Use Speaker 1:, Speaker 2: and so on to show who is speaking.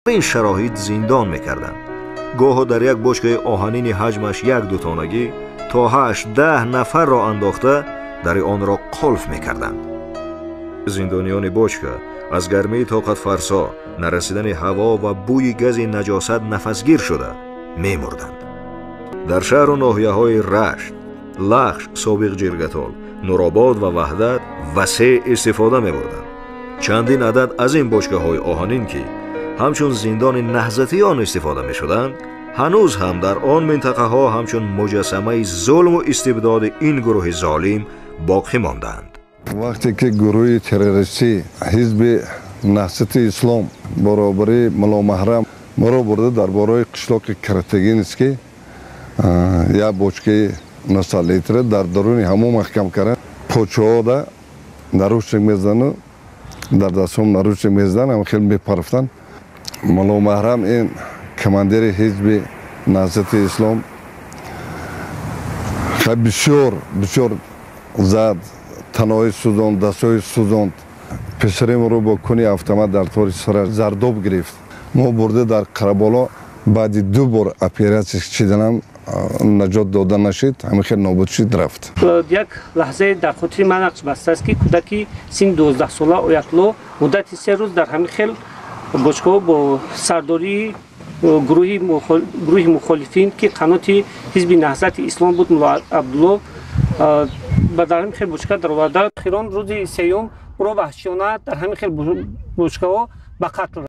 Speaker 1: Ин шароит зиндон мекарданд. Гоҳо дар як бочкаи оҳанини ҳаҷмаш як дутонагӣ то 8-10 нафарро андохта, дари онро қулф мекарданд. Зиндониёни бочка аз гармии тоқатфарсо, нарасидани ҳаво ва бӯи гази наҷосат нафасгир шуда мемурданд. Дар шаҳру ноҳияҳои Рашт, Лахш, собиқ Ҷиргатол, Нуробод ва Ваҳдат васеъ истифода мебурданд. Чандин адад аз ин бочкаҳои оҳанин, ки ҳамчун зиндони наҳзатиён истифода мешуданд, ҳанӯз ҳам дар он минтақаҳо ҳамчун муҷассамаи зулму истибдоди ин гурӯҳи золим боқӣ мондаанд.
Speaker 2: Вақте ки гурӯҳи террористӣ, Ҳизби Наҳзати Ислом, баробари Мулломаҳрам моро бурда дар бораи қишлоқи Каратегинский як бочкаи 900 литра дар даруни ҳамон маҳкам кардан, почаҳода наручник мезадану дар дастҳом наручник мезадан, ҳам хел мепарафтанд. Мулломаҳрам, ин командири Ҳизби Наҳзати Ислом, бисёр бисёр зад, таноҳои сӯзонд, дастҳои сӯзонд. Писаримро бо куни автомат дар тори сара зардоб гирифт. Мо бурда дар Қараболо, баъди ду бор оператсия чиданам наҷот дода нашид, ҳамин хел нобуд шид, рафт.
Speaker 3: Як лаҳзае дар хотири ман нақш бастааст, ки кӯдаки синни 12сола Оятло муддати 3 рӯз дар ҳамин хел бочкаҳо бо сардории гурӯҳи мухолифин, ки қаноти Ҳизби Наҳзати Ислом буд, Мулло Абдулло, ба дар ҳамин хел бочка дароварда, охирон рӯзи сеюм ӯро ваҳшиёна дар ҳамин хел бочкаҳо ба қатл